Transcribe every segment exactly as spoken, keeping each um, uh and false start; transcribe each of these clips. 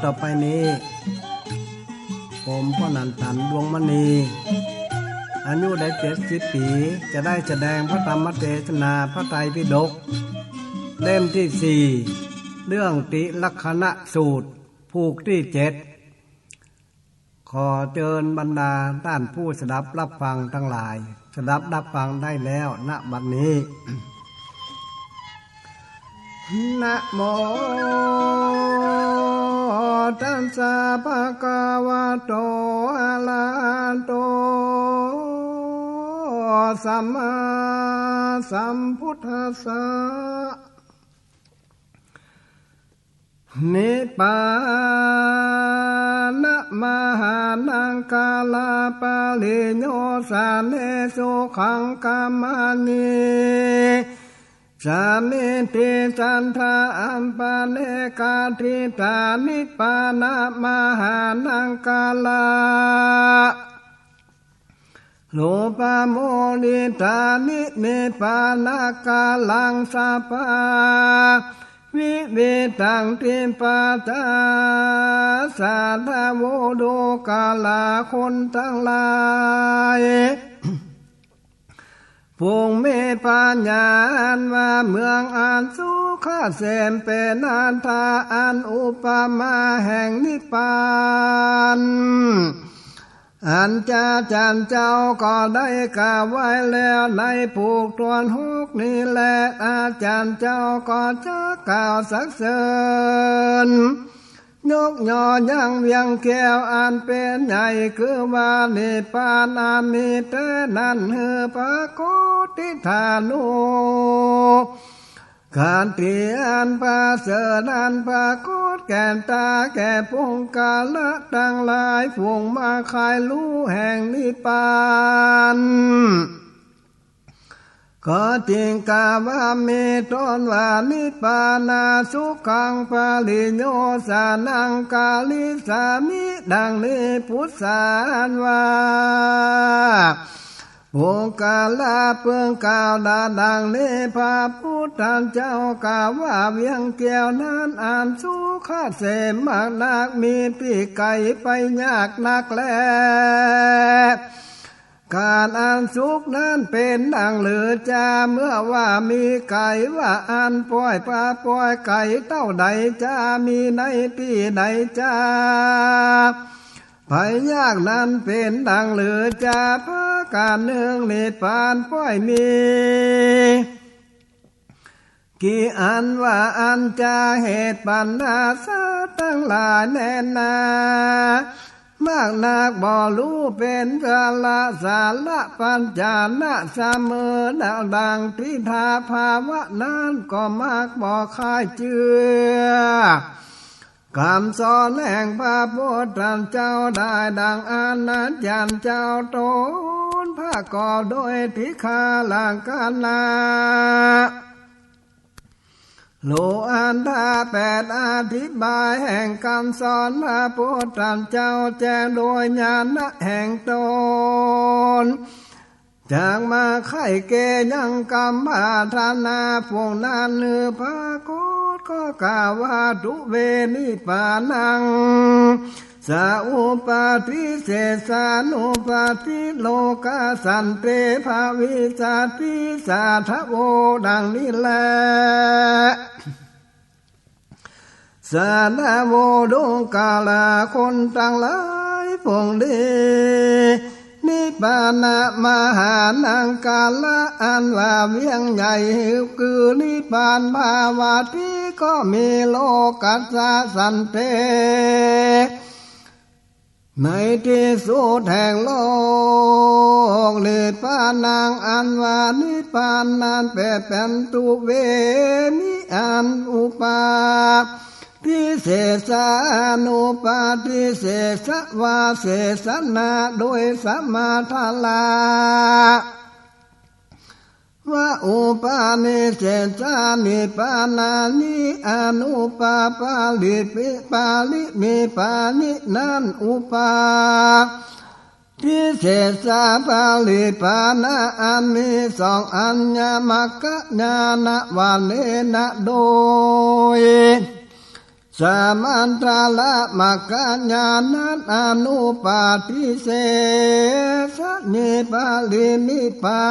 ต่อไปนี้ ผมพ่อหนานตัน ดวงมณี อายุได้เจ็ดสิบปี๋ จะได้แสดงพระธรรมเตสนาพระไตรปิฎก เล่มตี้สี่ เรื่องติลักขณสูตร ผูกตี้เจ็ด ขอเจิญบรรดาต้านผู้สดับฮับฟังตังหลาย สดับฮับฟังได้แล้ว ณ บัดนี้ นะโม ตัสสะ ภะคะวะโต อะระหะโต สัมมาสัมพุทธัสสะ นิพพานะมหานังคาลาปริโยสเน สุขังคามานิ สามิตติสัตถาอัปปะเนกาทิฏฐา นิพพานะมหานังคาลา โลปะโมดิตานิ นิพพานะคาลังสัพพา วิวิตัง ทิปาตา สาธะโว ดูกราคนตังหลาย ผู้มีปัญญาอันว่าเมืองอันสุขเกษม เป๋นอัฏฐะอันอุปมาแห่งนิพพาน อันจาจันเจ้าก็ได้กล่าวไว้แล้วในผูกถ้วนหกนี้แล อาจันเจ้าก็จะกล่าวสรรเสริญ ยกย่อยังเวียงแก้วอันเป๋นใหญ่ คือว่านิพพานอันมีแต๊นั้น หื้อปรากฏตี้ตานุ ขันติอันประเสริฐนั้นปรากฏแก่ตาแก่ปุคคละตังหลาย ผู้มาใค่ฮู้แห่งนิพพาน ก็จึงกล่าวว่ามีต้นว่า นิพพานะสุขังปริโยสานังคาริสามิ ดังนี้ ปุทธาอันว่า ปุคคละเปิงกล่าวดาดังนี้ พระปุทธเจ้ากล่าวว่าเวียงแก้วนั้นอันสุขเกษมมากนัก มีตี้ไก๋ไปยากนักแล ก๋านอันสุขนั้นเป๋นดังหรือจา เมื่อว่ามีไก๋ว่าอั้น ป้อยปาป้อยไก๋เต้าใดจา มีในตี้ใดจา ไปยากนั้นเป๋นดังหรือจา พากั๋นเนืองนิพพานป้อยมี กี่อันว่าอันจา เหตุบรรดาสัตว์ตังหลายแน่นา มากนักบ่ฮู้เป๋นสาระ สาระปัญจานะเสมอ ดังตี้ทาภาวะนั้นก็มากบ่ใค่เจื้อ กำสอนแห่งพระปุทธเจ้าได้ดังอาจันเจ้าตน พระก็โดยติขลักขณะ โลอัฏฐะแปด อธิบายแห่งกำสอนพระปุทธเจ้าแจ้งโดยญาณะแห่งตน จักมาใค่แก้ยังกำปรารถนาผู้นั้นหื้อปรากฏ ก็กล่าวว่า ตุเว นิพพานัง สะอุปาทิเสสานุปาทิโลกัสสันติภวิสสาทิ สาธะโว ดังนี้แล สาธะโว ดูกราคนตังหลายผู้ดี นิพพานะมหานังคาละ อันว่าเวียงใหญ่คือนิพพานภาวะตี้ก็มีโลกัสสะสันติ ในตี้สุดแห่งโลก นิพพานัง อันว่านิพพานนั้นแป๋เป๋น ตุเว มีอันอุปา ทิเสสานุปาทิเสสะ วาเสสนาโดยสมาทละ วะอุปาทิเสสานิพพานานิ อนุปาปาริปิ ปารินิพพานิ นั้นอุปา ทิเสสาปริพานะ อันมีสองอัญญมัคคะญาณะวะเนนะ โดย สมันตรมัคคญาณัตถานุปัฏฐิเสสะ นิปรินิพพา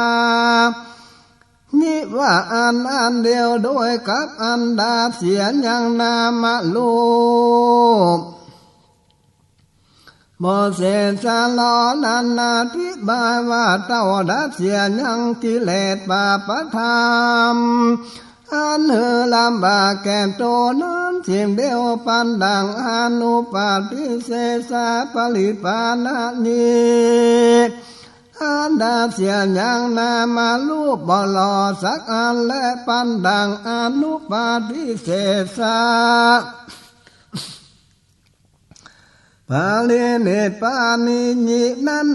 นิ ว่าอั้นอันเดียว โดยกับอันดับเสียยังนามรูป บ่เสสะลอนั้น อธิบายว่าเต้าดับเสียยังกิเลสปาปธรรม อันหื้อลำบากแก่ตนนั้น สิ่งเดียวปันดังอนุปัฏฐิเสสะปริปาณะนี้ อันดับเสียยังนามรูปบ่หล่อสักอัน และปันดังอนุปัฏฐิเสสะ ปรินิพพานินี้นั้น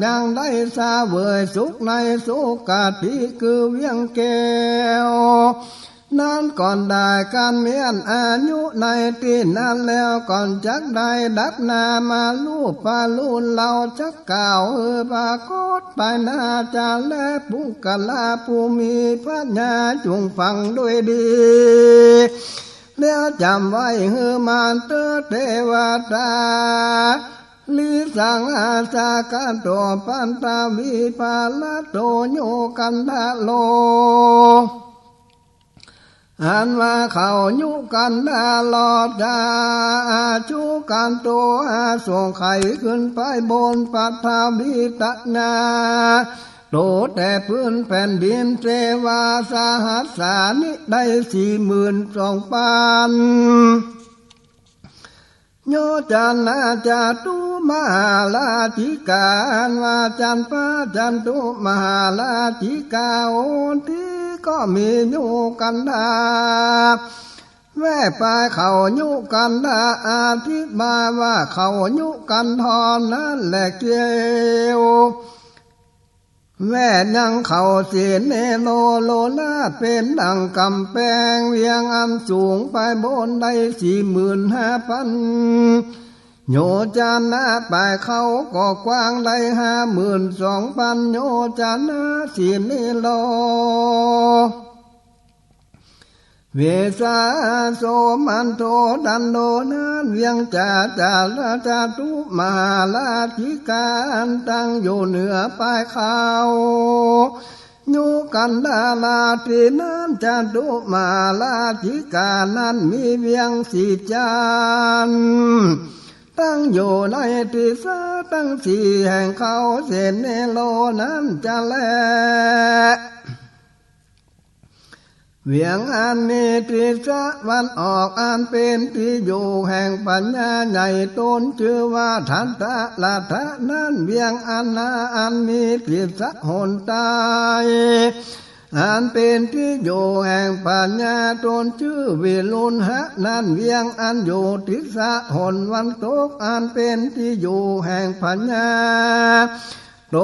ยังได้เสวยสุขในสุคติคือเวียงแก้ว นั้นก่อนได้การเมียนอายุในตี้นั้นแล้ว ก่อนจักได้ดับนามรูปปะลุน เฮาจักกล่าวหื้อปรากฏไปหน้า จาและปุคคละผู้มีปัญญาจุ่งฟังด้วยดี แล้วจ๋ำไว้หื้อหมั่นเต๊อะเตวตา ลิสังอาสาคาโต ปัตถวีปาละโต โยคันธะโล อันว่าเขายุคันธะลอดจ๋า อาจุคันโต อาส่งไขขึ้นไปบนปัตถวีตะนา โตแต่พื้นแผ่นดิน เตวาสหัสสานิ ได้สี่หมื่นสองปัน โยจนะ จตุมหาราชิกา อันว่าจันทร์ฟ้าจตุมหาราชิกา โอนทีก็มีโยคันธา แว่ปายเขาโยคันธา อธิบายว่าเขาโยคันธรนั้นแหละเกี่ยว แว่ยังเขาเสนโล โลนาถเป๋นดั่งก๋ำแปงเวียงอันสูงไปบนได้สี่หมื่นห้าปันโยจนะ ปายเขาก็กว้างได้ห้าหมื่นสองปันโยจนะ เสนโล เวสสะโสมันโทดันโดนั้น เวียงจาจาระจตุมหาราชิกา อันตั้งอยู่เหนือปายเขาโยคันธาราชินั้น จตุมหาราชิกานั้นมีเวียงสี่จันทร์ ตั้งอยู่ในทิศทั้งสี่แห่งเขาเสนโลนั้นจาแล เวียงอันมีทิศตะวันออก อันเป๋นตี้อยู่แห่งปัญญาใหญ่ ตนจื้อว่าทันตะละทะนั้น เวียงอันนาอันมีทิศตะหนใต้ อันเป๋นตี้อยู่แห่งปัญญา ตนจื้อวิรุฬหะนั้น เวียงอันอยู่ทิศตะหนวันตก อันเป๋นตี้อยู่แห่งปัญญา ต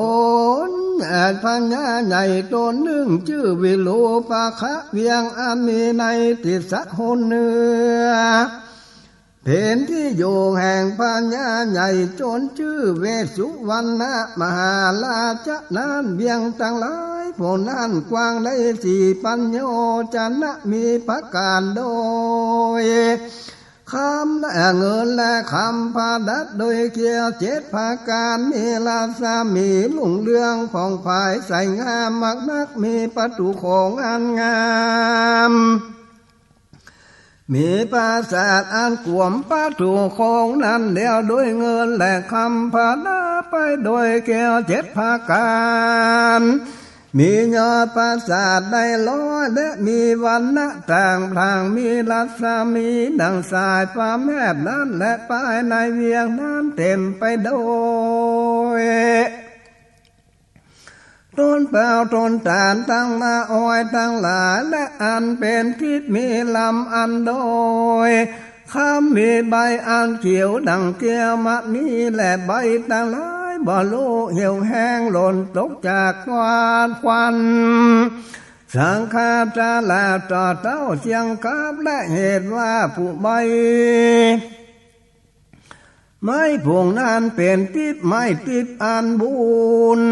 น เอ่อ ปัญญาใหญ่ตนนึ่งจื้อวิรูปะคะ เวียงอันมีในทิศตะหนเหนือ เป๋นตี้อยู่แห่งปัญญาใหญ่ ตนจื้อเวสสุวรรณมหาราชะนั้น เวียงตังหลายพวกนั้นกว้างได้สี่ปันโยจนะ มีประการโดย คำและเงินและคำประดับโดยเกลี้ยวเจ็ดประการ มีรัศมีรุ่งเรืองผ่องใสใสงามมากนัก มีประตู๋โขงอันงาม มีปราสาทอันกว้มประตู๋โขงนั้นแล้ว โดยเงินและคำประดับไปโดยเกลี้ยวเจ็ดประการ มียอดปราสาทได้ร้อย และมีวรรณะต่างๆ มีรัศมีดั่งสายฟ้าแมบนั้น และภายในเวียงนั้นเต๋มไปโดยต้นเปาต้นตาลตังละอ้อยตังหลาย และอันเป๋นทิพย์มีลำอันโดย คำมีใบอันเขียวดั่งแก้วมณี และใบตังหลายบ่ฮู้เหี่ยวแห้งหล่นตกจากควัน ควัน สังฆาตาลาต่อเต้าเสียงกราบ และเหตุว่าผู้ใบไม้ผงนั้นเป๋นทิพย์ ไม้ทิพย์อันบุญ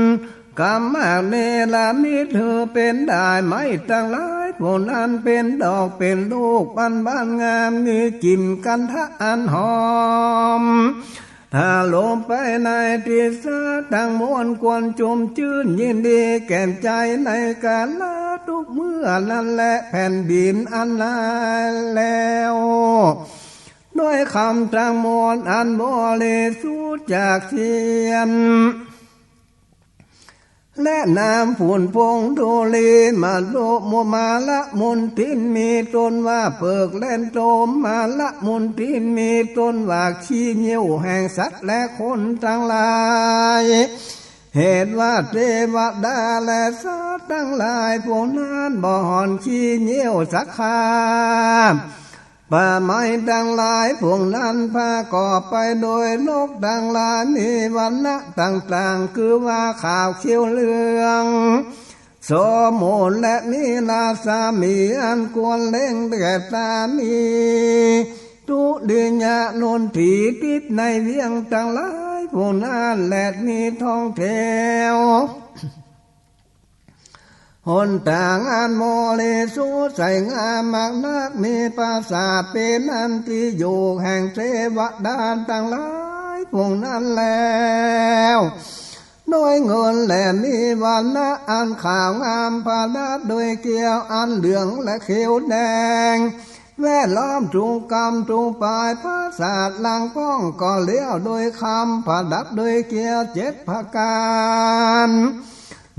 กรรมมากเนรมิตหื้อเป๋นดายไม้ตังหลาย ผู้นั้นเป๋นดอกเป๋นลูกบานบานงาม มีกลิ่นกันธะอันหอม ถ้าลมไปในทิศตังมวลควรจุ่มจื้นยินดีแก่ใจ๋ในกาละทุกเมื่อนั้นแล แผ่นดินอันนาแล้ว ด้วยคำตังมวลอันบริสุทธิ์จากเสียง และน้ำฝุ่นผงธุลี มาลุมุมาละมลทิน มีต้นว่าเปิกแล่นโตม มาละมลทิน มีต้นว่าขี้เยี่ยวแห่งสัตว์และคนตังหลาย เหตุว่าเตวดาและสัตว์ตังหลายพวกนั้นบ่ห่อนขี้เยี่ยวสักคราบ ป่าไม้ตังหลายพวกนั้นประกอบไปโดยนกตังหลาย มีวรรณะต่างๆ คือว่าขาวเขียวเหลือง สมบูรณ์และมีรัศมีอันควรเล็งแก่ต๋า มีทุริยะนนทีติดในเวียงตังหลายพวกนั้น และมีท้องแถว หนตางอันบริสุทธิ์ใสงามมากนัก มีปราสาทเป๋นอันตี้อยู่แห่งเตวดาตังหลายพวกนั้นแล้ว โดยเงินและมีวรรณะอันขาวงามประดับโดยแก้วอันเหลืองและเขียวแดง แวดล้อมทุกกำทุกปาย ปราสาทหลังป้องก็แล้วโดยคำประดับโดยแก้วเจ็ดประก๋าน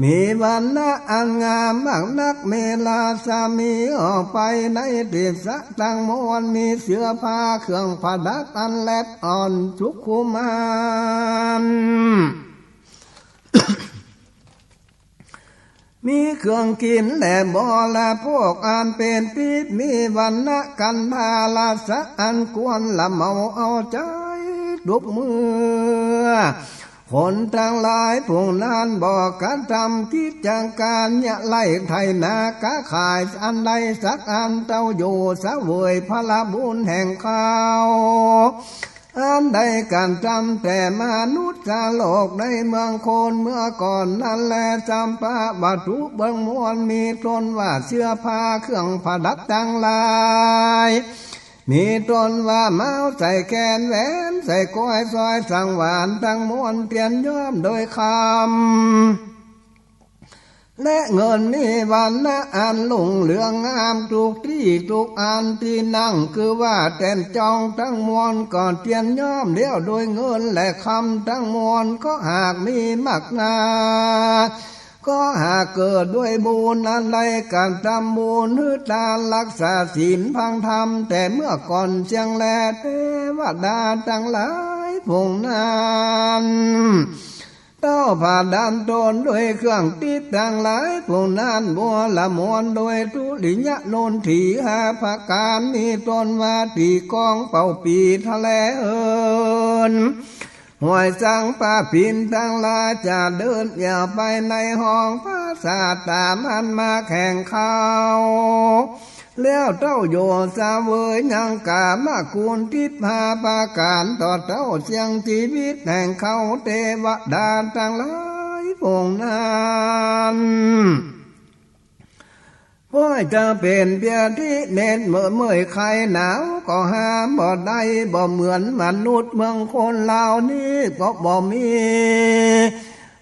มีวรรณะอันงามมากนัก มีรัศมีออกไปในทิศตังมวล มีเสื้อผ้าเครื่องประดับอันแลบอ่อนสุขุมาน มีเครื่องกิ๋นและบริโภคอันเป๋นทิพย์ มีวรรณะกันธารสอันควรละเมาเอาใจ๋ทุกเมื่อ คนตังหลายพวกนั้นบ่กระทำกิจก๋านเยียะไฮ่ไถนาก๊าขายอันใดสักอัน เต้าอยู่เสวยผลบุญแห่งเขา อันได้กระทำแก่มนุษย์โลกในเมืองคนเมื่อก่อนนั้นแล สัพพะวัตถุเบื้องมวล มีต้นว่าเสื้อผ้าเครื่องประดับตังหลาย มีต้นว่าเมาใส่แขน แหวนใส่ก้อย สร้อยสังวาลตังมวล เตียนย้อมโดยคำ และเงิน มีวรรณะอันรุ่งเรืองงามทุกตี้ทุกอันตี้นั่ง คือว่าแต้นจ้องตังมวลก็เตียนย้อมแล้วโดยเงินและคำตังมวล ก็หากมีมากนา ก็หากเกิดด้วยบุญอันได้กระทำบุญหื้อตานรักษาศีลฟังธรรมแต่เมื่อก่อนเสี้ยงแล เตวดาตังหลายพวกนั้น เต้าผะดันตนโดยเครื่องติดตังหลายพวกนั้น บัวละมวลโดยทุริยะนนทีห้าประก๋าน มีต้นว่าตี้กองเป่าปี่ทะเลเอิ้น ห้วยสังปะปินตังหลายจะเดินเยี่ยวไปในห้องปราสาทต๋ามอันมาแข่งเขา แล้วเต้าโยเสวยยังก๋ามกุลทิพย์ห้าประก๋าน ต่อเต้าเสี้ยงจีวิตแห่งเขา เตวดาตังหลายพวกนั้น พวกเจ้าเป๋นเปียตี้เหน็ดเหมื่อยไข้หนาวก็หาบ่ได้ บ่เหมือนมนุษย์เมืองคนเหล่านี้ก็บ่มี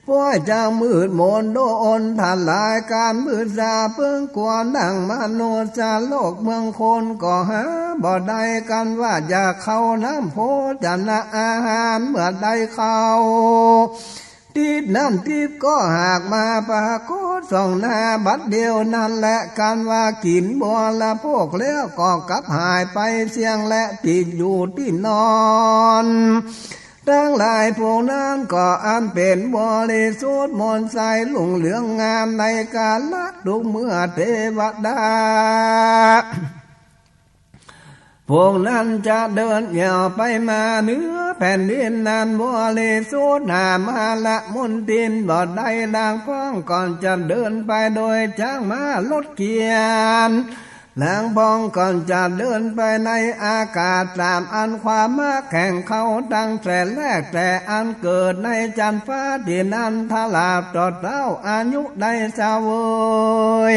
พวกเจ้ามืดมนโดนทลายก๋านมืดซาเปิงกั๋วดั่งมนุษย์โลกเมืองคนก็หาบ่ได้ กันว่าอยากเข้าน้ำโภชนะอาหารเมื่อได้เข้า ทิพย์นั้นทิพย์ก็หากมาปรากฏส่องหน้าบัดเดียวนั้นแล กันว่ากิ๋นบริโภคแล้วก็กลับหายไปเสี้ยงแล ตี้อยู่ตี้นอน ตังหลายพวกนั้นก็อันเป๋นบริสุทธิ์มนต์ใสรุ่งเรืองงามในกาละทุกเมื่อ เตวดา พวกนั้นจะเดินเยี่ยวไปมาเหนือแผ่นดินนั้นบริสุทธิ์ หามาละมนทินบ่ได้ หลังพ้องก็จะเดินไปโดยจ๊างม้ารถเกียร หลังพ้องก็จะเดินไปในอากาศต๋ามอันความฮักแห่งเขาตั้งแต่แรกแต่อันเกิดในจั๊นฟ้าตี้นั้น ตลอดต่อเต้าอายุได้เสวย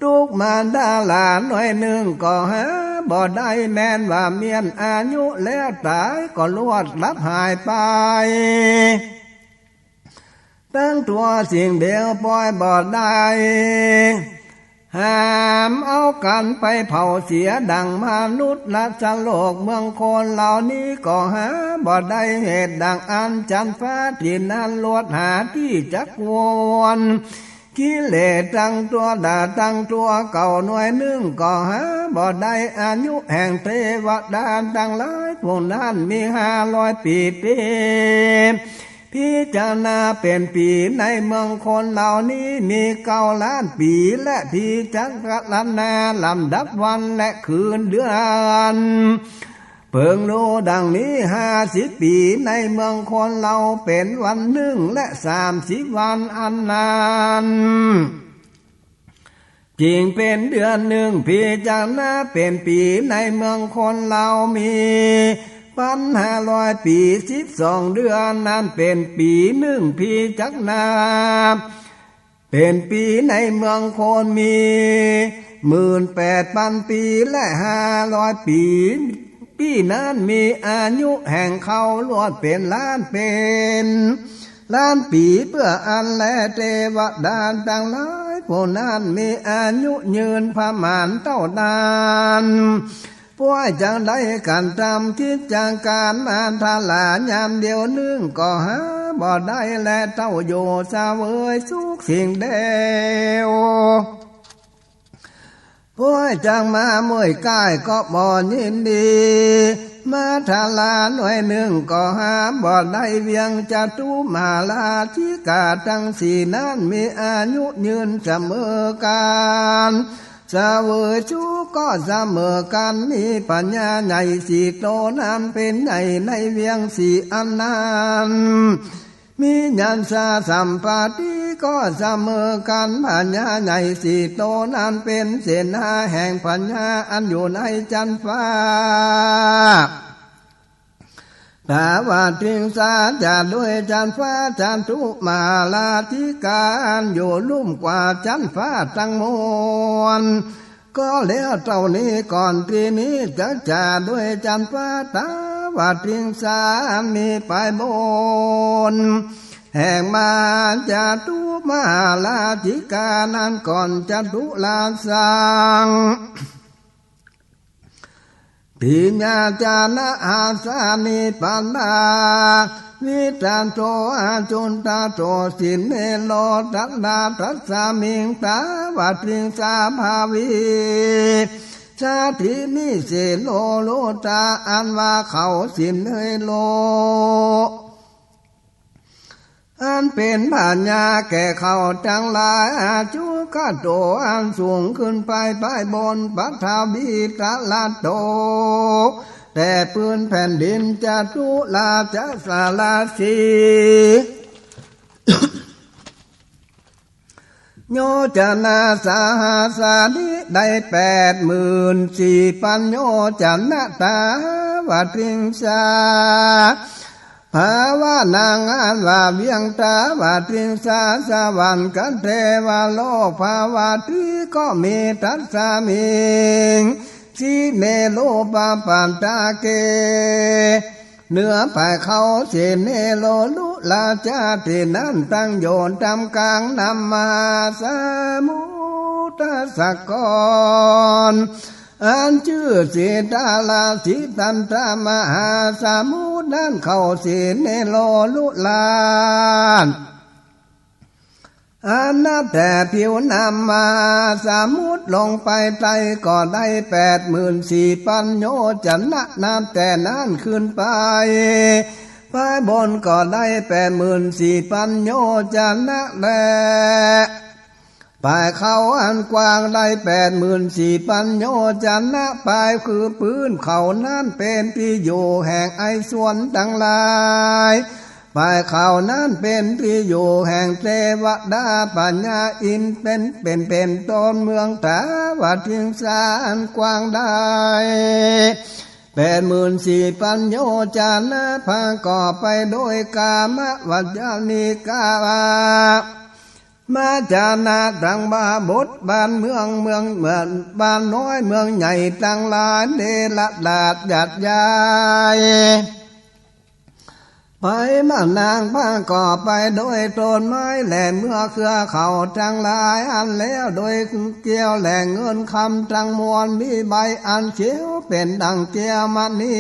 ลูกมารดาหลานหน่วยนึ่งก็หาบ่ได้ แม้นว่าเมี้ยนอายุแล้วต๋ายก็ลวดลับหายไป ตึงตั๋วสิ่งเดียวปล่อยบ่ได้ หามเอากั๋นไปเผาเสียดั่งมนุษย์ราชโลก เมืองคนเหล่านี้ก็หาบ่ได้ เหตุดั่งอั้นจั๊นฟ้าตี้นั้นลวดหาตี้จักวน กิเลสตังตั๋วดาตังตั๋วเก่าหน่วยนึ่งก็หาบ่ได้ อายุแห่งเตวดาตังหลายผู้นั้นมีห้าร้อยปี๋เต็ม พิจารณาเป๋นปี๋ในเมืองคนเหล่านี้มีเก้าล้านปี๋ และพิจารณาลำดับวันและคืนเดือน เปิงฮู้ดั่งนี้ ห้าสิบปี๋ในเมืองคนเหล่าเป๋นวันนึ่ง และสามสิบวันอันนั้น จิ่งเป๋นเดือนนึ่ง พิจารณาเป๋นปี๋ในเมืองคนเหล่ามีปันห้าร้อยปี๋ สิบสองเดือนนั้นเป๋นปี๋นึ่ง พิจารณาเป๋นปี๋ในเมืองคนมีหมื่นแปดปันปี๋ และห้าร้อยปี๋ ปี๋นั้นมีอายุแห่งเขาลวดเป๋นล้านเป๋น ล้านปี๋ เปื้ออั้นแลเตวดาตังหลายผู้นั้นมีอายุยืนประมาณเต้านั้น ป้วยจักได้กระทำกิจก๋านมาทลายามเดียวนึ่งก็หาบ่ได้แล เต้าอยู่เสวยสุขสิ่งเดียว ป้วยจักมาเมื่อยก้ายก็บ่ยินดี มาทลาหน่วยนึ่งก็หาบ่ได้ เวียงจตุมหาราชิกาตังสี่นั้นมีอายุยืนเสมอกั๋น เสวยสุขก็เสมอกั๋น มีปัญญาใหญ่สี่โตนั้นเป๋นใหญ่ในเวียงสี่อันนั้น มีญาณสัมปติก็เสมอกั๋น ปัญญาใหญ่สี่โตนั้นเป๋นเสนาแห่งปัญญาอันอยู่ในจั๊นฟ้า ตาวัตติงสาจะด้วยจั๊นฟ้าจตุมหาราชิกาอันอยู่ลุ่มกว่าจั๊นฟ้าตังมวล ก็แล้วเต้านี้ก่อน ตี้นี้จักจะด้วยจั๊นฟ้าตาวัตติงสาอันมีปายบน แห่งมหาจตุมหาราชิกานั้นก่อน จตุราสัง ปิญญาจนะอาสานิปันนา วิตตโตอาจุนตโต สินเนโรตนาตัสสมิง ตาวัตติงสาภาวิ สาธิมิเสโรโลตา อันว่าเขาสินเนโร อันเป๋นปัญญาแก่เขาตังหลาย อาจุคโต อันสูงขึ้นไปปายบน ปัทวีตะละโต แต่ปืนแผ่นดิน จตุราจะสาราสี โยจนาสหัสสานิ ได้แปดหมื่นสี่ปันโยจนะ ตาวัตติงสา ภาวะนัง อันว่าเวียงตาวัตติงสา สวรรค์กับเทวโลก ภาวะติก็มี ตัสสมิง สินเนโรปปัตตาเก เหนือปายเขาสินเนโรลุราจะตี้นั้น ตั้งอยู่ต๋ามก๋างน้ำมหาสมุทรสากร อันจื้อสีตาลาสีตันตะมหาสมุทรนั้น เขาสินเนโรลุราช อันนับแต่ผิวน้ำมหาสมุทรลงไปใต้ก็ได้แปดหมื่นสี่ปันโยจนะ นับแต่นั้นขึ้นไป ปายบนก็ได้แปดหมื่นสี่ปันโยจนะแล ปายเขาอันกว้างได้แปดหมื่นสี่ปันโยจนะ ปายคือปื้นเขานั้นเป๋นตี้อยู่แห่งไอ้สวนตังหลาย ปายเขานั้นเป๋นตี้อยู่แห่งเตวดา ปัญญาอินทร์เป๋น เป๋น เป๋นต้น เมืองตาวัตติงสาอันกว้างได้แปดหมื่นสี่ปันโยจนะ ประกอบไปโดยกามวัจจานิกา มาจานะตังบ้าบทบ้านเมือง เมือง เมือง บ้านน้อยเมืองใหญ่ตังหลาย เนรราษฎร์หยาดยาย ไปมานางประกอบไปโดยต้นไม้และเมือกเครือเขาตังหลาย อันแล้วโดยเกลี้ยวและเงินคำตังมวล มีใบอันเขียวเป๋นดั่งแก้วมณี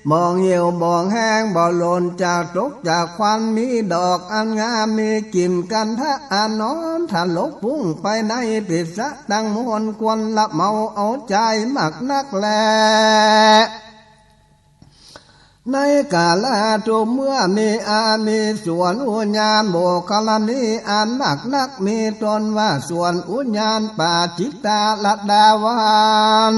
บ่เหี่ยวบ่แห้ง บ่หล่นจากตกจากควัน มีดอกอันงาม มีกลิ่นกันทะอันหอม ทะลกฟุ้งไปในทิศตังมวล ควรละเมาเอาใจ๋มากนักแล ในกาละทุกเมื่อ มีอา มีสวนอุญญาณ โบกคลาณีอันมากนัก มีต้นว่าสวนอุญญาณปาจิตตะรดาวัน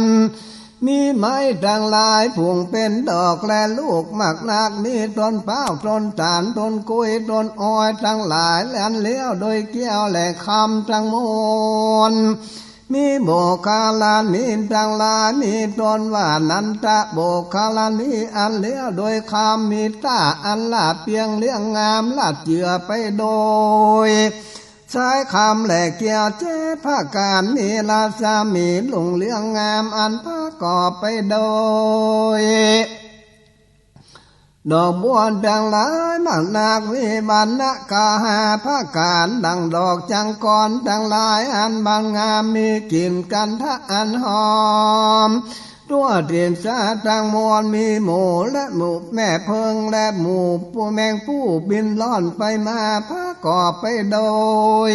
มีไม้ตังหลายผุ่งเป๋นดอกและลูกมากนัก มีต้นพร้าว ต้นตาล ต้นกล้วย ต้นอ้อยตังหลาย อันแล้วโดยเกลี้ยวและคำตังมวล มีโบกคลาณีตังหลาย มีต้นว่านันทะโบกคลาณี อันแล้วโดยคำ มีต้าอันราบเปียงเรียงงาม ลาดเจื้อไปโดย สายคำและเกลี้ยวเจ็ดประก๋าน มีรัศมีรุ่งเรืองงาม อันประกอบไปโดย ดอกบัวตังหลายมากนัก มีวรรณะกาห้าประก๋าน ดั่งดอกจังกรตังหลาย อันบานงาม มีกลิ่นกันทะอันหอม ทั่วทิศตังมวล มีหมูและหมูแม่เพิง และหมู่แมงผู้บินล่อนไปมา ประกอบไปโดย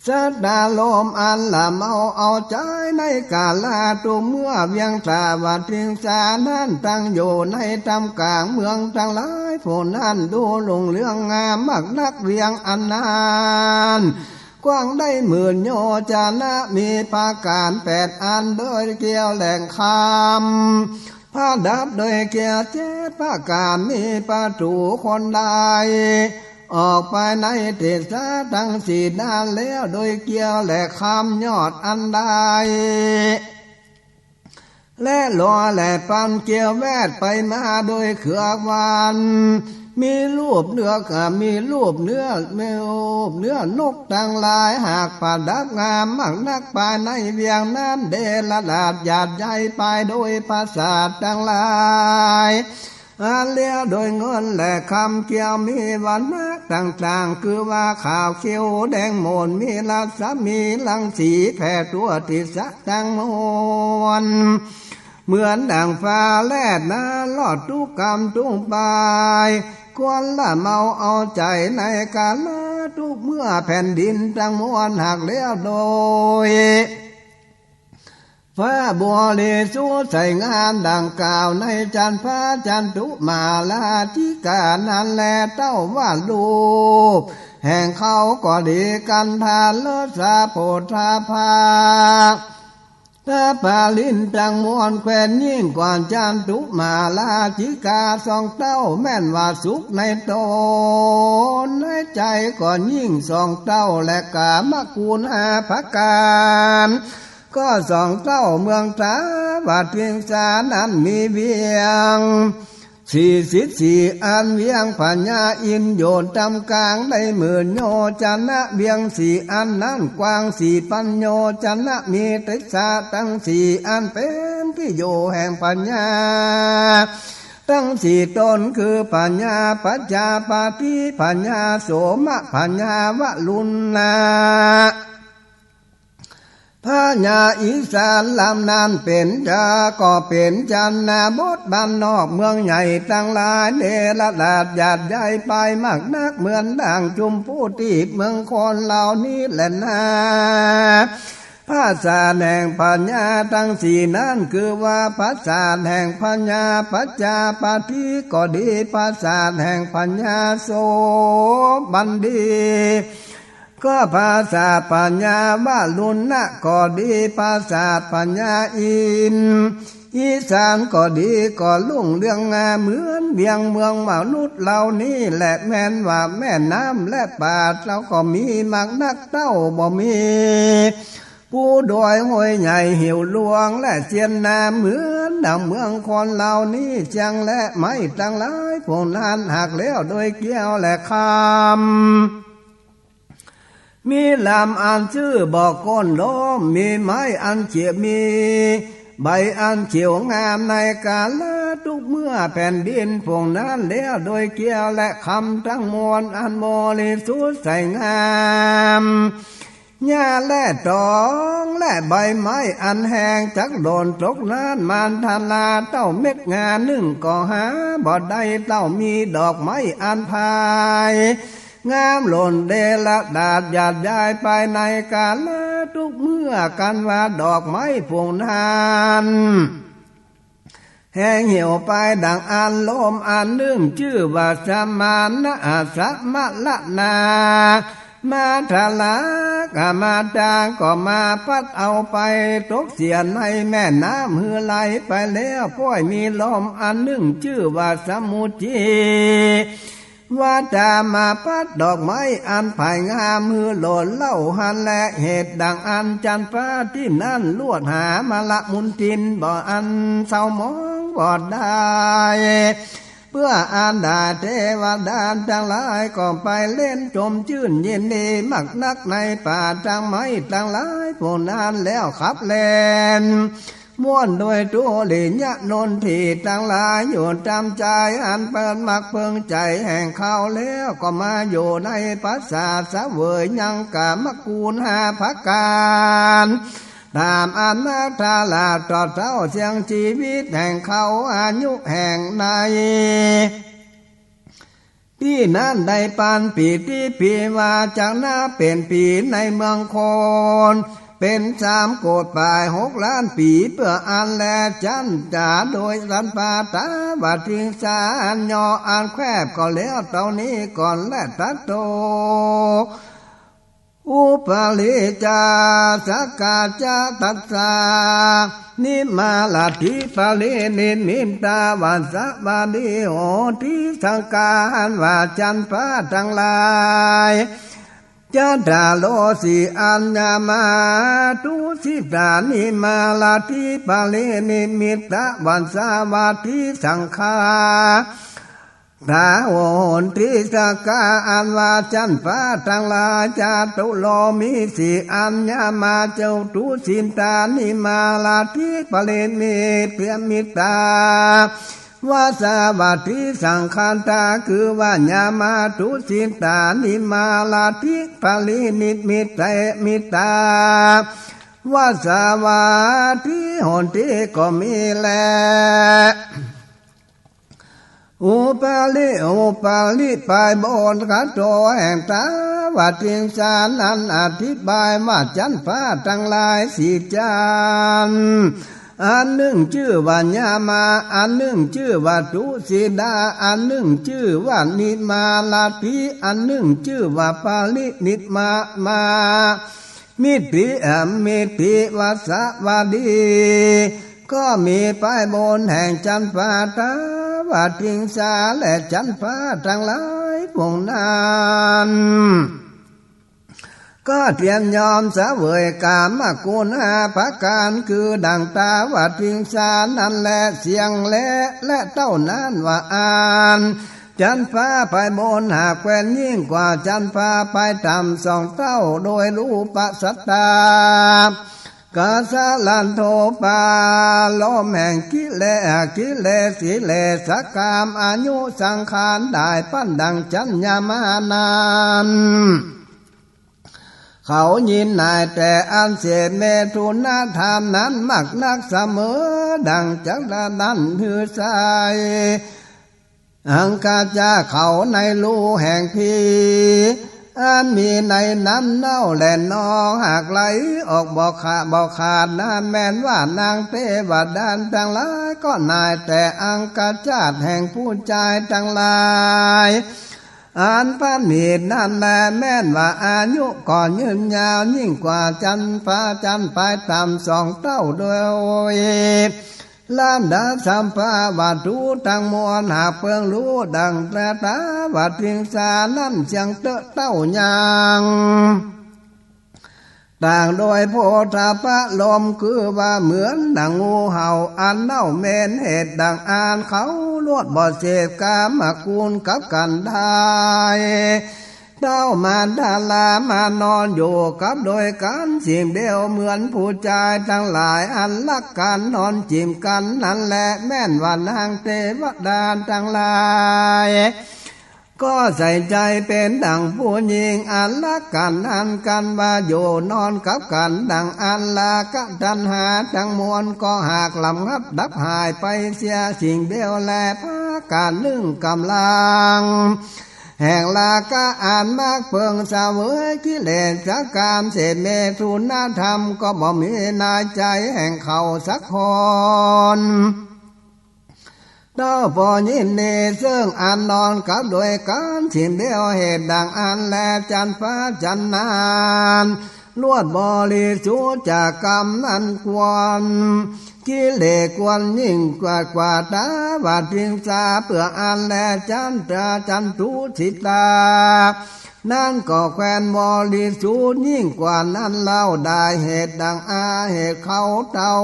สัตตารมณ์อันละเมาเอาใจ๋ ในกาละทุกเมื่อ เวียงสาวัตถิงสานั้น ตั้งอยู่ในท่ามกลางเมืองตังหลาย ผู้นั้นดูรุ่งเรืองงามมากนัก เวียงอันนั้นกว้างได้หมื่นโยชนะ มีประก๋านแปดอัน โดยเกลี้ยวและคำ ประดับโดยเกลี้ยวเจ็ดประก๋าน มีประตู๋คนใด ออกไปในทิศตังสี่ด้านแล้ว โดยเกลี้ยวและคำ ยอดอันใด และลอยและปันเกลี้ยวแวดไปมาโดยเขือกวัน มีรูปเนื้อ มีรูปเนื้อ มีรูปเนื้อนกตังหลาย หากประดับงามมากนัก ภายในเวียงนั้น เนรราษฎร์หยาดยายไปโดยปราสาทตังหลาย อันแล้วโดยเงินและคำเกลี้ยว มีวรรณะต่างๆ คือว่าขาวเขียวแดงหม่น มีรัศมีรังสีแผ่ทั่วทิศตังมวล เหมือนดั่งฟ้าแลบหนาลอดทุกก้ำทุกปาย ควรละเมาเอาใจ๋ในกาละทุกเมื่อ แผ่นดินตังมวลหากแล้วโดย พระบริสุทธิ์ใสงามดั่งกล่าวในจันทร์พระจันตุมาราชิกานั้นแล เต้าว่ารูปแห่งเขาก็ดี กันธารสะโผฏฐัพพะ นภรินทร์ตังมวลแควนยิ่งกว่าจันตุมาราชิกาสองเต้า แม่นว่าสุขในต๋น ในใจ๋ก็ยิ่งสองเต้า และกามกูฏห้าประก๋าน ก็สองเต้า เมืองสาวัตถิงสานั้นมีเวียงสี่สิบสี่อัน เวียงพญาอินทร์อยู่ท่ามกลางได้หมื่นโยชนะ เวียงสี่อันนั้นกว้างสี่ปันโยชนะ มีทิศตังสี่อันเป๋นตี้อยู่แห่งพญาตังสี่ต๋น คือพญาประจาปาฏิ พญาโสมะ พญาวรุณณะ พญาอีสานลำนั้นเป๋นจา ก็เป๋นชนบทบ้านนอกเมืองใหญ่ตังหลาย เนรราษฎร์หยาดยายไปมากนัก เหมือนดั่งจุมพูตี้เมืองโคนเหล่านี้แลนา ปราสาทแห่งพญาตังสี่นั้น คือว่าปราสาทแห่งพญาประจาปาฏิก็ดี ปราสาทแห่งพญาโสบันดี ก็ปราสาทพญาวรุณณะก็ดี ปราสาทพญาอินทร์อีสานก็ดี ก็รุ่งเรืองงามเหมือนเวียงเมืองมนุษย์เหล่านี้แล แม่นว่าแม่น้ำและป่าเฮาก็มีมากนักเต้า บ่มีภูดอยห้วยใหญ่เหวหลวงและเสียนน้ำเหมือน ดั่งเมืองคนเหล่านี้เสียงแล ไม้ตังหลายฝูงนั้นหักแล้วโดยเกลียวและคำ มีลำอันซื่อบ่โค่นล้ม มีไม้อันเขียว มีใบอันเขียวงาม ในกาละทุกเมื่อแผ่นดินฝูงนั้นแล้วโดยเกลียวและคำ ตังมวลอันบริสุทธิ์ใสงาม หญ้าและตองและใบไม้อันแห้งจักหล่นตกนั้น มันทลาเต้าเม็ดงานึ่งก็หาบ่ได้เต้า มีดอกไม้อันพายงามหล่นเดละดาดหยาดยายไป ในกาละทุกเมื่อ กันว่าดอกไม้ฝูงนั้น แห้งเหี่ยวไปดั่งอั้น ลมอันนึ่งจื้อว่าสมานะ สมะละนา มาทะลากะมาตา ก็มาพัดเอาไปตกเสียในแม่น้ำหื้อไหลไปแล้ว ป้อยมีลมอันนึ่งจื้อว่าสมุทธี ว่าตามาพัดดอกไม้อันผายงามหื้อหล่นเล่าหั้นแล เหตุดั่งอั้นจันทร์ฟ้าตี้นั้นลวดหามาละมุนทินบ่อันเศร้าหมองบ่ได้ เปื้ออันดาเตวดาตังหลายก็ไปเล่นจมจื้นยินดีมากนัก ในป่าตังไม้ตังหลายฝูงนั้นแล้วขับแล่น ม่วนโดยทุลียะนนทีตังหลายอยู่ต๋ามใจ๋ อันเปิ้นมักเปิงใจ๋แห่งเขาแล้ว ก็มาอยู่ในปราสาทเสวยยังกามกูลห้าประก๋าน ต๋ามอันนาถาราชตลอดเต้าเสี้ยงจีวิตแห่งเขา อายุแห่งใน ตี้นั้นได้ปานปี๋ตี้ปี๋ ว่าจักนับเป๋นปี๋ในเมืองคน เป๋นสามโกฏปายหกล้านปี๋ เปื้ออั้นแลจันจ๋า โดยสันปาตาวติงสาอันย่ออันแคบก็แล้วเต้านี้ก่อนแล ตรัสโต อุปาลิจาสกาจะตัสสา นิมมาลาธิปาลินิมมิตาวัสสะวาดีโหติสังคา อันว่าจันทร์ฟ้าตังหลาย จัตตาโรสีอัญญามา ทุสิตานิมมาลาธิปาลินิมมิตาวัสสะวาดีสังคา ทาโหติสักกา อันว่าจันทร์ฟ้าตังหลาย จาตุโรมีสีอัญญามา จตุสิตานิมมาลาธิปาลินิมิตตา วัสสะวาดีสังคาตา คือว่าญามา ทุสิตานิมมาลาธิปาลินิมิตเตมิตา วัสสะวาดีโหติก็มีแล อุปาลิ อุปาลิปายบน คโต แห่งท้าวติงสานั้นอธิบายว่าจันทร์ฟ้าตังหลายสี่จันทร์ อันนึ่งจื้อว่าญามา อันนึ่งจื้อว่าทุสิตา อันนึ่งจื้อว่านิมมาลาธิ อันนึ่งจื้อว่าปาลินิมมา มา มิตติ อมิตติวัสสะวาดี ก็มีปายบนแห่งจันทร์ฟ้าท้าวติงสาและจันทร์ฟ้าตังหลายฝูงนั้น ก็เตียมยอมเสวยกามกูลห้าประก๋าน คือดั่งท้าวติงสานั้นแล เสี้ยงแล และเต้านั้นว่าอั้น จันทร์ฟ้าปายบนหากแควนยิ่งกว่าจันทร์ฟ้าปายต่ำสองเต้า โดยรูปสัตตา กาสาลันโทปา ลมแห่งกิเลส กิเลสสีเลสกาม อายุสังขารได้ปั้นดั่งจันทร์ญามานั้น เขายินหน่ายแต่อันเสพเมถุนธรรมนั้นมากนักเสมอ ดั่งจักนั้นหื้อไซร้ อังคาจาเขาในรูแห่งผี อันมีในนั้นเน่าและนองหากไหลออกบ่ขาด บ่ขาดนั้น แม่นว่านางเตวดาตังหลายก็หน่ายแต่อังคาจาตแห่งผู้จายตังหลาย อันพระเนตรนั้นแล แม่นว่าอายุก็ยืนยาวยิ่งกว่าจันทร์ฟ้าจันทร์ปายต่ำสองเต้า โดยลำดับสัมภาวัตถุตังมวล หากเปิงฮู้ดั่งท้าวติงสานั้นเสี้ยงเต๊อะเต้ายัง ต่างโดยโผฏฐัพพะรมณ์ คือว่าเหมือนดั่งงูเห่าอันเน่าเหม็น เหตุดั่งอั้นเขาลวดบ่เสพกามคุณกับกั๋นได้ เต้ามารดารามานอนอยู่กับโดยกั๋นสิ่งเดียว เหมือนผู้จายตังหลายอันฮักกั๋นนอนจิ๋มกั๋นนั้นแล แม่นว่านางเตวดาตังหลาย ก็ใส่ใจ๋เป๋นดั่งผู้ญิงอันฮักกั๋นนั้น กั๋นว่าอยู่นอนกับกั๋นดั่งอั้น ราคะตัณหาตังมวลก็หากหล่ำงับดับหายไปเสียสิ่งเดียวแล พากั๋นนึ่งก๋ำลังแห่งราคะอันมักเปิงเสวยกิเลสกาม เสพเมถุนธรรมก็บ่มีในใจ๋แห่งเขาสักคน เต้าปอยินดีเซิ่งอันนอนกับโดยกั๋นสิ่งเดียว เหตุดั่งอั้นแล จันทร์ฟ้าจันทร์นานลวดบริสุทธิ์จากกามนั้นควร กิเลสควรยิ่งกว่ากว่าตาว่าทิงสา เปื้ออั้นแลจันทร์ตาจันทุสิตา นั้นก็แควนบริสุทธิ์ยิ่งกว่านั้นเล่าได้ เหตุดั่งอาเหตุเขาเต้า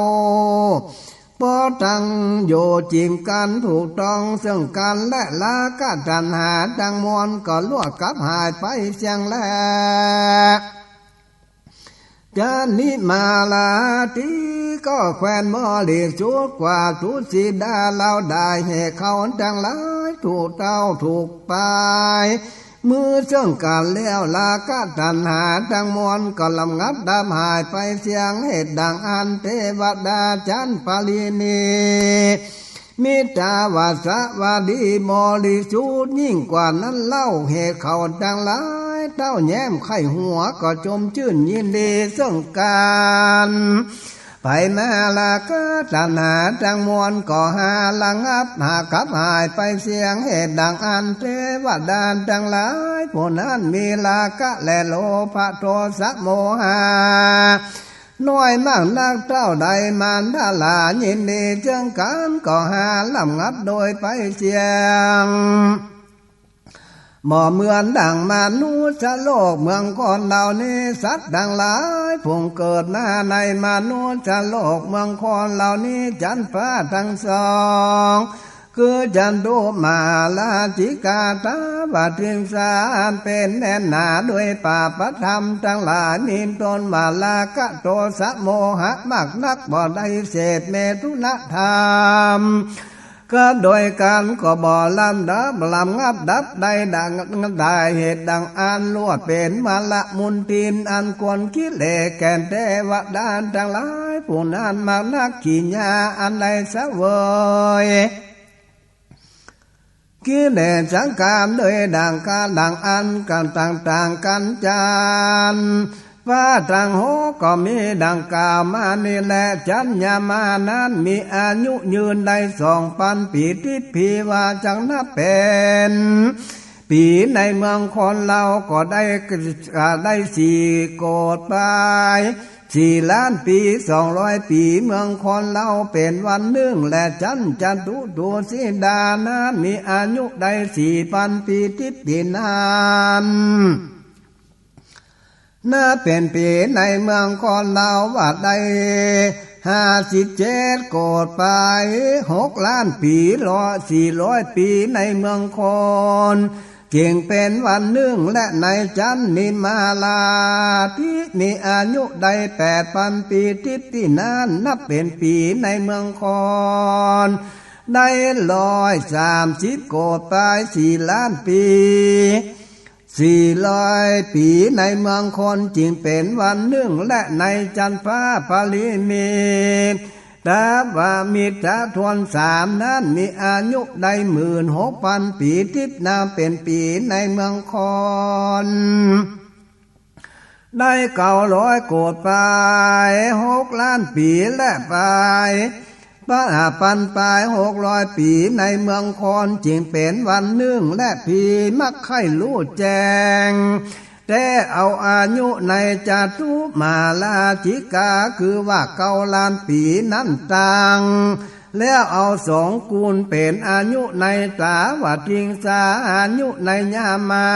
ปอตังอยู่จิ๋มกั๋นถูกต้องเซิ่งกั๋น และราคะตัณหาตังมวลก็ลวดกับหายไปเสี้ยงแล จันทร์นิมาลาติก็แควนบริสุทธิ์กว่าทุสิตาเล่าได้ เหตุเขาตังหลายถูกเต้าถูกปาย เมื่อเซิ่งกั๋นแล้ว ราคะตัณหาตังมวลก็หล่ำงับดับหายไปเสี้ยง เหตุดั่งอั้นเตวดาจันทร์ปาริณี มิตรวาสวดีบริสุทธิ์ยิ่งกว่านั้นเล่า เหตุเขาตังหลายเต้าแย้มใค่หัวก็จมจื้นยินดีเซิ่งกั๋น ไปมาราคะตัณหาตังมวลก็หาระงับหากับหายไปเสี้ยง เหตุดั่งอั้นเตวดาตังหลายผู้นั้นมีราคะและโลภะโทสะโมหะน้อยมากนักเต้าใด มารดารายินดีเซิ่งกั๋นก็หาหล่ำงับโดยไปเสี้ยง บ่เหมือนดั่งมนุษย์โลกเมืองคนเหล่านี้ สัตว์ตังหลายผู้เกิดมาในมนุษย์โลกเมืองคนเหล่านี้ จันทร์ฟ้าตังสอง คือจันทร์ตุมาลาสิกา ตาวาทิงสาอันเป๋นแน่นหนาด้วยปาปธรรมตังหลาย มีต้นว่าราคะโทสะโมหะมากนัก บ่ได้เสพเมถุนธรรม ก็โดยกั๋นก็บ่หล่ำดับหล่ำงับดับได้ดั่งได้ เหตุดั่งอั้นลวดเป๋นมลมุนทินอันกวนกิเลสแก่นเตวดาตังหลายผู้นั้นมากนัก ขี้หญ้าอันได้เสวยกิเลสกามโดยดั่งกาดั่งอั้นกั๋นต่างๆ กั๋น จันทร์ฟ้าตังหกก็มีดั่งกล่าวมานี้แล จันทร์ยามานั้นมีอายุยืนได้สองปันปี๋ ทิพย์พีว่าจักนับเป๋นปี๋ในเมืองคนเฮาก็ได้ ได้สี่โกฏปายสี่ล้านปี๋ สองร้อยปี๋ เมืองคนเฮาเป๋นวันนึ่ง และจันทร์จันทร์ตุตุสิตานั้นมีอายุได้สี่ปันปี๋ ทิพย์พีนั้น นับเป๋นปี๋ในเมืองคนเฮาว่าได้ห้าสิบเจ็ดโกฏปายหกล้านปี๋ ร้อย สี่ร้อยปี๋ในเมืองคน จึงเป๋นวันนึ่ง และในจันทร์นิมาลาติมีอายุได้แปดปันปี๋ ทิพย์นั้นนับเป๋นปี๋ในเมืองคน ได้ร้อยสามสิบโกฏปายสี่ล้านปี๋ สี่ร้อยปี๋ในเมืองคน จึงเป๋นวันนึ่ง และในจันทร์ฟ้าปริมิต ตาวามิตรทวนสามนั้นมีอายุได้หมื่นหกปันปี๋ ทิพย์นับเป๋นปี๋ในเมืองคน ได้เก้าร้อยโกฏปายหกล้านปี๋ และปาย ปันปายหกร้อยปี๋ในเมืองคน จึงเป๋นวันนึ่ง และพีมักใค่ฮู้แจ้ง แต่เอาอายุในจันทร์ตุมาลาสิกา คือว่าเก้าล้านปี๋นั้นตัง แล้วเอาสองกูลเป๋นอายุในตาวาทิงสา อายุในยามา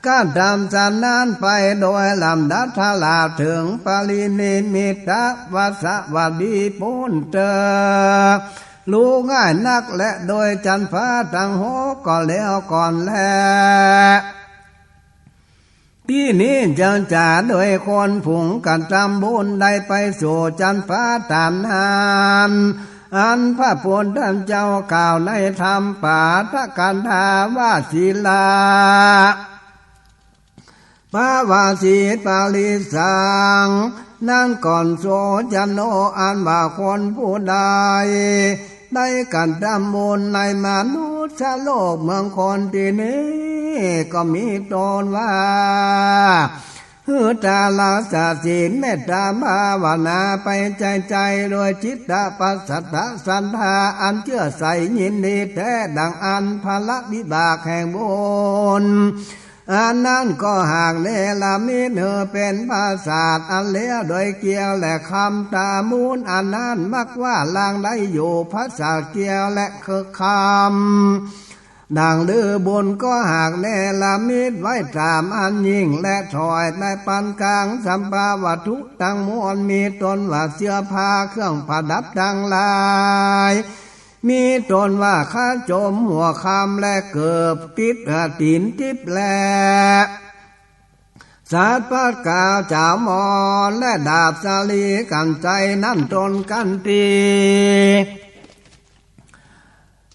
กระทำสันนั้นไปโดยลำดับ ตลอดเถิงปรินิมมิตวสวัสดีปูนเต๊อะ ฮู้ง่ายนักแล โดยจันทร์ฟ้าตังหกก็แล้วก่อนแล ตี้นี้จักจ๋าโดยคนผู้กระทำบุญได้ไปสู่จันทร์ฟ้าต๋ามนั้น อันพระพุทธเจ้ากล่าวในธรรมปาฐกถาว่า สีลา ปะวาสีปริสัง นั้นก่อน โสจโน อันว่าคนผู้ใดได้กระทำบุญในมนุษย์โลกเมืองคนตี้นี้ ก็มีตนว่า หื้อตารักษาศีลเมตตาภาวนาไปใจ้ๆ โดยจิตตปัสสัตตศรัทธา อันเจื้อใสยินดีแต๊ ดังอั้นผละวิบากแห่งบุญ อันนั้นก็หากเนรมิตหื้อเป๋นปราสาทอันเลี้ยวโดยเกวียวและคำ ต๋ามมูลอันนั้นมักว่าลางได้อยู่ปราสาทเกวียวและคำ ดังลือบุญก็หากเนรมิตไว้ต๋ามอันยิ่ง และถวายในปานก๋างสัพพะวัตถุตังมวล มีตนว่าเสื้อผ้าเครื่องประดับตังหลาย มีตนว่าขาจ๋มหัวคำ และเกิบติ๊บ เอ่อ ตี๋นติ๊บ และสาดปัดกาวจ๋าวหมอน และดาบสาลีกัญไชย นั้นตนกั๋นตี้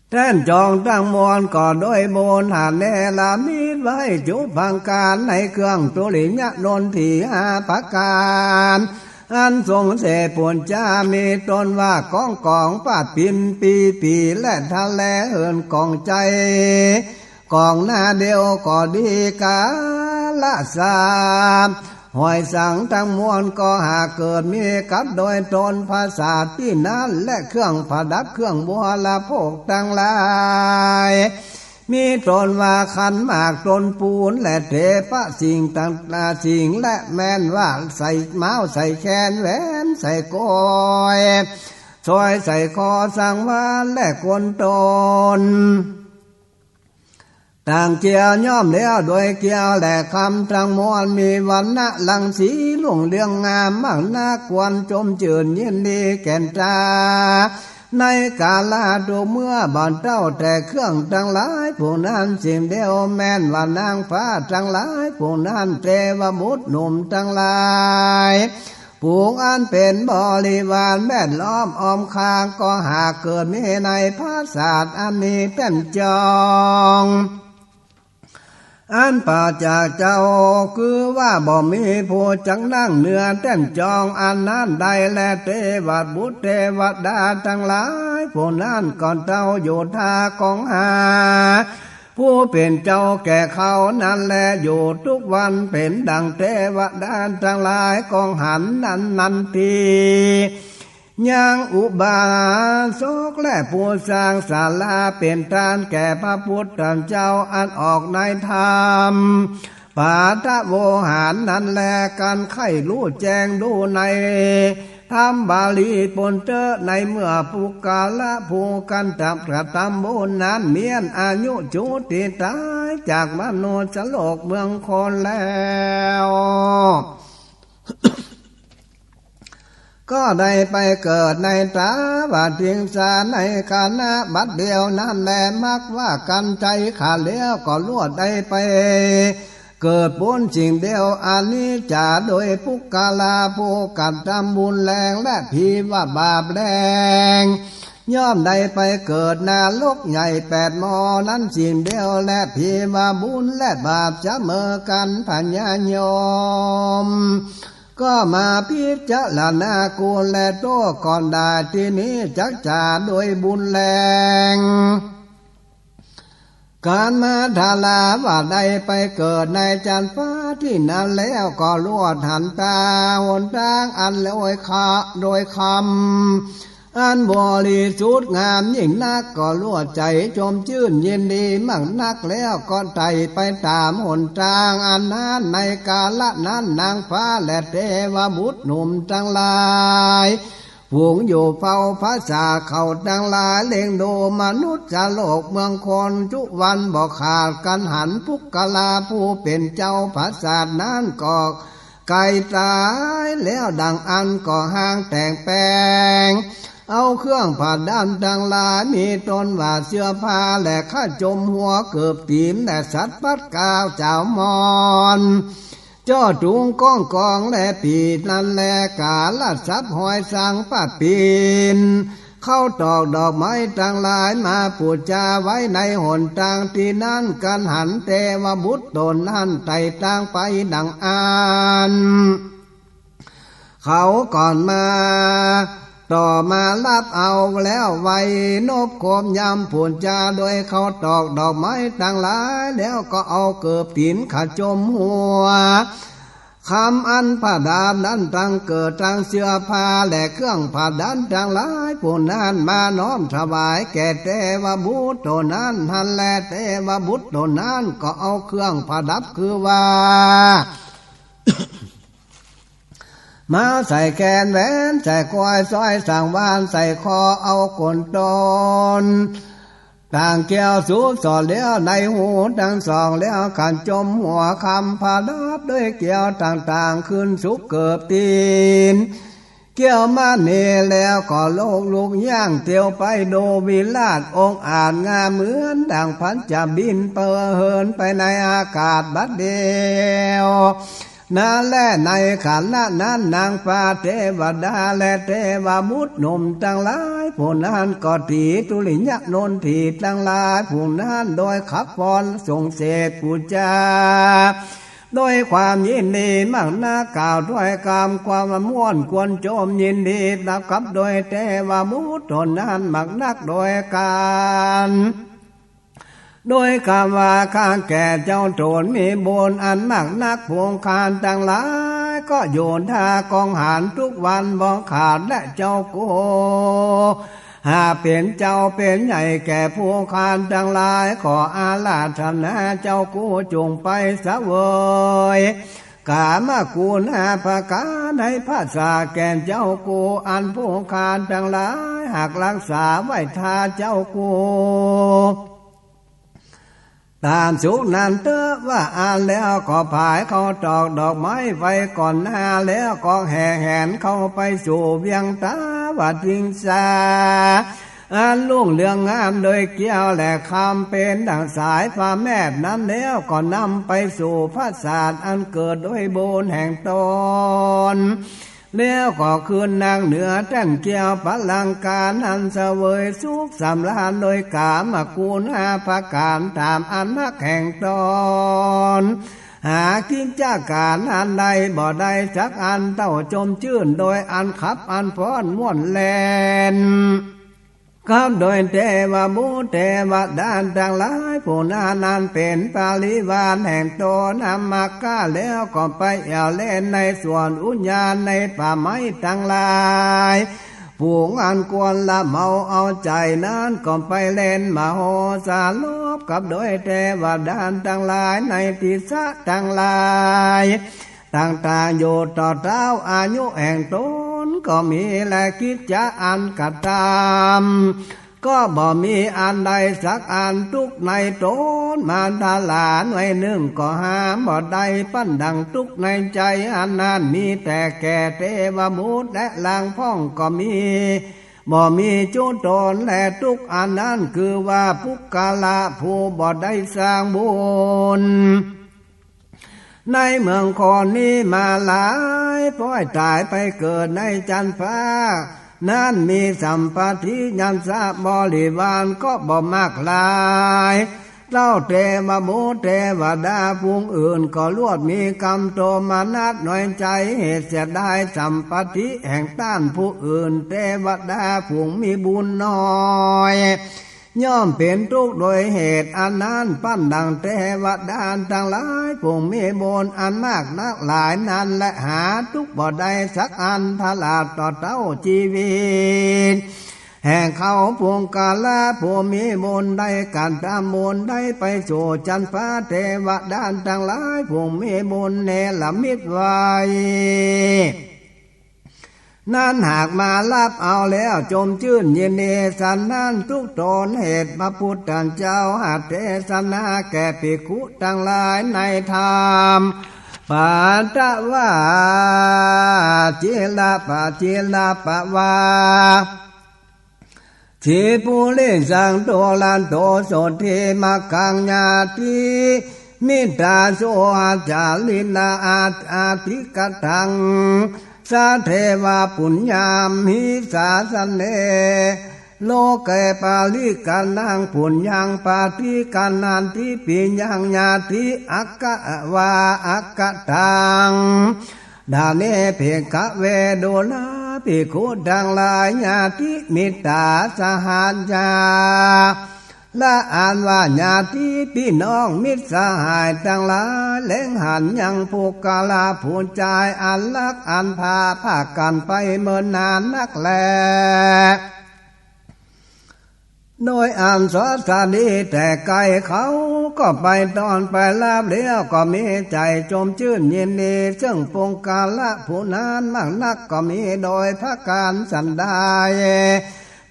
แต้นจองตังมวลก็โดยบุญหากเนรมิตไว้จุ๊บประก๋าน ในเครื่องสุริยะนนทีห้าประก๋าน อันทรงเสพปุจจา มีตนว่ากองก๋องปาดปินปีปี และทะเลเหินก๋องใจ๋ ก๋องหน้าเดียวก็ดีกาละสาม หอยสังตังมวลก็หากเกิดมีกับโดยตนปราสาทตี้นั้น และเครื่องประดับเครื่องบริโภคตังหลาย มีตนว่าขันหมากต้นปูน และเทพะสิ่งต่างๆ สิ่ง และแม่นว่าใส่เมาใส่แคน แหวนใส่ก้อย สร้อยใส่คอ สังวาล และคนตน ต่างเกวียวย่อมแล้วโดยเกวียวและคำตังมวล มีวรรณะรังสีรุ่งเรืองงามมากนัก ควรจมจื่นยินดีแก่นต๋า ในกาละทุกเมื่อ บ่าเต้าแต่เครื่องตังหลายผู้นั้น สิ่งเดียวแม่นว่านางฟ้าตังหลายผู้นั้น เตวบุตรหนุ่มตังหลาย ฝูงอันเป๋นบริวารแวดล้อมอ้อมข้าง ก็หากเกิดมีในปราสาทอันนี้แต้นจอง อันปราศจากเจ้า คือว่าบ่มีผู้จักนั่งเหนือแต้นจองอันนั้นได้แล เตวบุตรเตวดาตังหลายผู้นั้น ก็เต้าอยู่ท่าของหา ผู้เป๋นเจ้าแก่เขานั้นแล อยู่ทุกวันเป๋นดั่งเตวดาตังหลายของหันนั้นนั้นที ยังอุบาสกและผู้สร้างศาลาเป๋นตานแก่พระพุทธเจ้าอันออกในธรรมปาทะโวหารนั้นแล กันใค่ฮู้แจ้งฮู้ใน ธรรมบาลีปูนเต๊อะ ในเมื่อปุคคละผู้กันตับกระทำบุญนั้น เมี้ยนอายุจุติต๋ายจากมนุษย์โลกเมืองคนแล้ว ก็ได้ไปเกิดในตาวติงสา ในขณะบัดเดียวนั้นแล มักว่ากันใจ๋ขาแล้ว ก็ลวดได้ไป เกิดปูนสิ่งเดียว อันนี้จ๋าโดยปุคคละผู้กระทำบุญแรง และผีว่าบาปแรง ย่อมได้ไปเกิดนรกใหญ่แปดหม้อนั้นสิ่งเดียว และผีว่าบุญและบาปเสมอกัน พญายม ก็มาพิจารณาคุณและโทษก่อนได้ ตี้นี้จักจ๋าโดยบุญแรง กัมมะทาราว่าได้ไปเกิดในจันทร์ฟ้าตี้นั้นแล้ว ก็ลวดหันต๋าหนตางอันโดยคะ โดยคำอันบริสุทธิ์งามยิ่งนัก ก็ลวดใจ๋จมจื้นยินดีมากนักแล้ว ก็ไต่ไปต๋ามหนตางอันนั้น ในกาละนั้นนางฟ้าและเตวบุตรหนุ่มตังหลาย ฝูงอยู่เฝ้าปราสาทเขาตังหลาย เล็งดูมนุษย์โลกเมืองคน จุวันบ่ขาดกั๋งหัน ปุคคละผู้เป๋นเจ้าปราสาทนั้นก็ใก้ต๋ายแล้ว ดังอั้นก็ฮ้างแต่งแป๋ง เอาเครื่องประดับตังหลาย มีต้นว่าเสื้อผ้าและขาจ้มหัว เกิบตี๋นและสัตว์ปัดก้าว จ๋าวหมอน จ้อตุงก้องกองและปี๋นั้นแล ก๋าละสับหอยสังปะปิ่น เข้าตอกดอกไม้ตังหลาย มาปู๋จาไว้ในหนตางตี้นั้น กั๋งหันเตวบุตรต๋นนั้น ไต่ตางไปดังอั้น เขาก่อนมา ต่อมารับเอาแล้วไว้ นบคมยำปู๋จาโดย เข้าตอกดอกไม้ตังหลาย แล้วก็เอาเกิบตี๋นขาจ้มหัว คำอันประดับนั้นตังเกิด ตังเสื้อผ้าและเครื่องประดับตังหลาย ผู้นั้นมาน้อมถวายแก่เตวบุตรต๋นนั้น หั้นแล เตวบุตรต๋นนั้นก็เอาเครื่องประดับคือว่า มาใส่แขน แหวนใส่ก้อย สร้อยสังวาลใส่คอ เอาขนตน ต่างแก้วสุบสอดแล้ว ในหูตังสองแล้ว ขาจ้มหัว คำประดับด้วยแก้วต่างๆ ขึ้นสุบเกิบตี๋น แก้วมณีแล้วก็โลกลุกย่างเตียวไป ดูวิราชองอาจงาม เหมือนดั่งพลันจะบินเปอเหินไปในอากาศบัดเดียว นั้นแล ในขณะนั้นนางฟ้าเตวดาและเตวบุตรหนุ่มตังหลาย ผู้นั้นก็ถี ทุริยะนนถีตังหลาย ผู้นั้นโดยขับฟ้อนส่งเสกปู๋จา โดยความยินดีมากนัก กล่าวถ้อยกำความม่วนควรชม ยินดีนับกับโดยเตวบุตรต๋นนั้นมากนัก โดยกั๋น โดยกำว่า ข้าแก่เจ้าต๋นมีบุญอันมากนัก ผู้ข้าตังหลายก็อยู่ท่ากั๋งหันทุกวันบ่ขาดแล เจ้ากู หากเป๋นเจ้าเป๋นใหญ่แก่ผู้ข้าตังหลาย ขออาราธนาเจ้ากูจุ่งไปเสวยก๋ามกุณห้าประก๋าน ให้ปราศจากแก่เจ้ากู อันผู้ข้าตังหลายหากรักษาไว้ถ้าเจ้ากู ต๋ามสุขนั้นเต๊อะ ว่าอั้นแล้วก็ผายเข้าตอกดอกไม้ไว้ก่อนหน้า แล้วก็แห่แหนเข้าไปสู่เวียงตาวทิงสา อันรุ่งเรืองงามโดยแก้วและคำ เป๋นดั่งสายฟ้าแมดนั้น แล้วก็นำไปสู่ปราสาทอันเกิดโดยบุญแห่งต๋น แล้วก็ขึ้นนั่งเหนือแต้นแก้วบัลลังก์นั้น เสวยสุขสำราญโดยก๋ามกุณห้าประก๋านต๋ามอันมักแห่งต๋น หากิจก๋านอันใดบ่ได้สักอัน เต้าจมจื้นโดยอันขับอันฟ้อนม่วนแล่น กับโดยเตวบุตรเตวดาตังหลาย ผู้นั้นนั้นเป๋นบริวารแห่งต๋น นำมากาแล้วก็ไปแอ่วเล่นในสวนอุญญาณ ในป่าไม้ตังหลาย ฝูงอันควรละเมาเอาใจ๋นั้นก็ไปเล่นมโหสถรสกับโดยเตวดาตังหลาย ในทิศตังหลาย ต่างๆ อยู่ต่อเต๊า อายุแห่งต๋นก็มี และกิจจะอันกระทำก็บ่มีอันใดสักอัน ตุ๊กข์ในต๋นมหาศาลหน่วยนึ่งก็หาบ่ได้ ปั๋นดั่งตุ๊กข์ในใจ๋อันนั้น มีแต่แก่เตวบุตรและลางพ่องก็มี บ่มีจุตน และตุ๊กข์อันนั้นคือว่าปุคคละผู้บ่ได้สร้างบุญ ในเมืองคนนี้มาหลาย ป้อยต๋ายไปเกิดในจันทร์ฟ้า นั้นมีสัมปติยัญชะบริวารก็บ่มากหลาย เต้าเตวบุตรเตวดาฝูงอื่นก็ลวดมีกำโตมนัสน้อยใจ๋ เหตุเสียดายสัมปติแห่งต้านผู้อื่น เตวดาฝูงมีบุญน้อย ย่อมเป๋นตุ๊กข์โดยเหตุอันนั้น ปั๋นดั่งเตวดาตังหลายฝูงมีบุญอันมากนักหลายนั้นแล หาตุ๊กข์บ่ได้สักอัน ตลอดต่อเต้าจีวิตแห่งเขา ปุคคละผู้มีบุญได้กระทำบุญได้ไปสู่จันทร์ฟ้า เตวดาตังหลายฝูงมีบุญเนรมิตไว้ นั้นหากมาฮับเอาแล้วจมจื้นยินดี สันนั้นทุกข์ตนเหตุพระพุทธเจ้าหาเตสนาแก่ภิกขุตังหลายในธรรม ปัตตวา จิรปะ จิรปะวา สีปุริสัง โตรันโต โสติมัคคัง ญาติมิตรา สุอาจารินา อา อาติกะตัง สะเทวะ ปุญญามหิสาสะเน โลเก ปาริกะนัง ปุญญัง ปาติกะนันติ ปิยัง ญาติ อักขะวา อักขะตัง ดาเน ภิกขะเว ดูราภิกขุตังหลาย ญาติมิตราสหายา ละอันว่าญาติปี้น้องมิตรสหายตังหลาย เล็งหันยังปุคคละผู้จายอันฮักอันผา พากั๋นไปเมินนานนักแล โดยอันสวัสดีแต่ไกล เขาก็ไปต้อนไปฮับแล้ว ก็มีใจ๋จมจื้นยินดี ซึ่งปุคคละผู้นั้นมากนักก็มี โดยประก๋านสันใด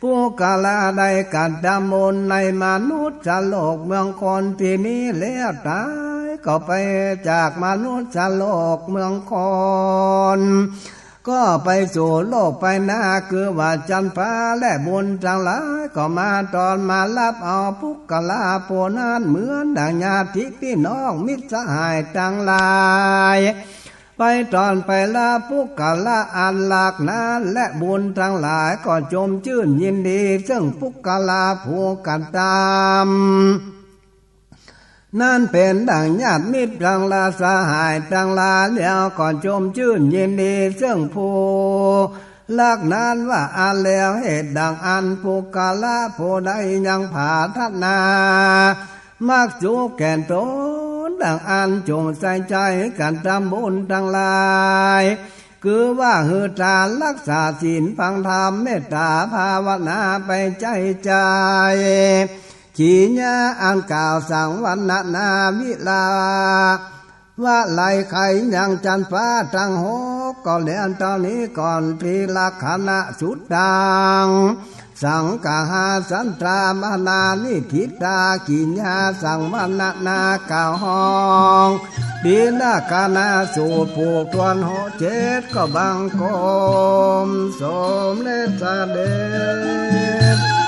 ปุคคละได้กระทำบุญในมนุษย์โลกเมืองคนตี้มีแล้วต๋าย ก็ไปจากมนุษย์โลกเมืองคน ก็ไปสู่โลกไปหน้า คือว่าจั๊นฟ้า และบุญตังหลายก็มาต้อนมาฮับเอาปุคคละผู้นั้น เหมือนดังญาติปี้น้องมิตรสหายตังหลาย ไปต้อนไปฮับปุคคละอันฮักนั้น และบุญตังหลายก็จมจื้นยินดี ซึ่งปุคคละผู้กระทำ นั้นเป๋นดังญาติมิตรตังหลายสหายตังหลาย แล้วก็จมจื้นยินดี ซึ่งผู้ฮักนั้นว่าอั้นแล้ว เหตุดังอั้นปุคคละผู้ใดยังผาถนา มักสุขแก่ต๋นดังอั้น จงใส่ใจ๋กระทำบุญตังหลาย คือว่าหื้อตาน ฮักษาศีล ฟังธรรม เมตต๋าภาวนาไปใจ๋ใจ๋ กิริยาอันกล่าวสังวรรณนาวิลา ว่าไลใครยังจั๊นฟ้าตังหก ก็แล้วเต้านี้ก่อน ทีละขณะ สุตตัง สังคหา สันตา มนานิ ทิฏฐา กิริยาสังวรรณนากล่าวฮ้อง ทีละขณะ สูตรผูกถ้วนหกเจ็ด ก็บังคมสมเด็จเสด็จ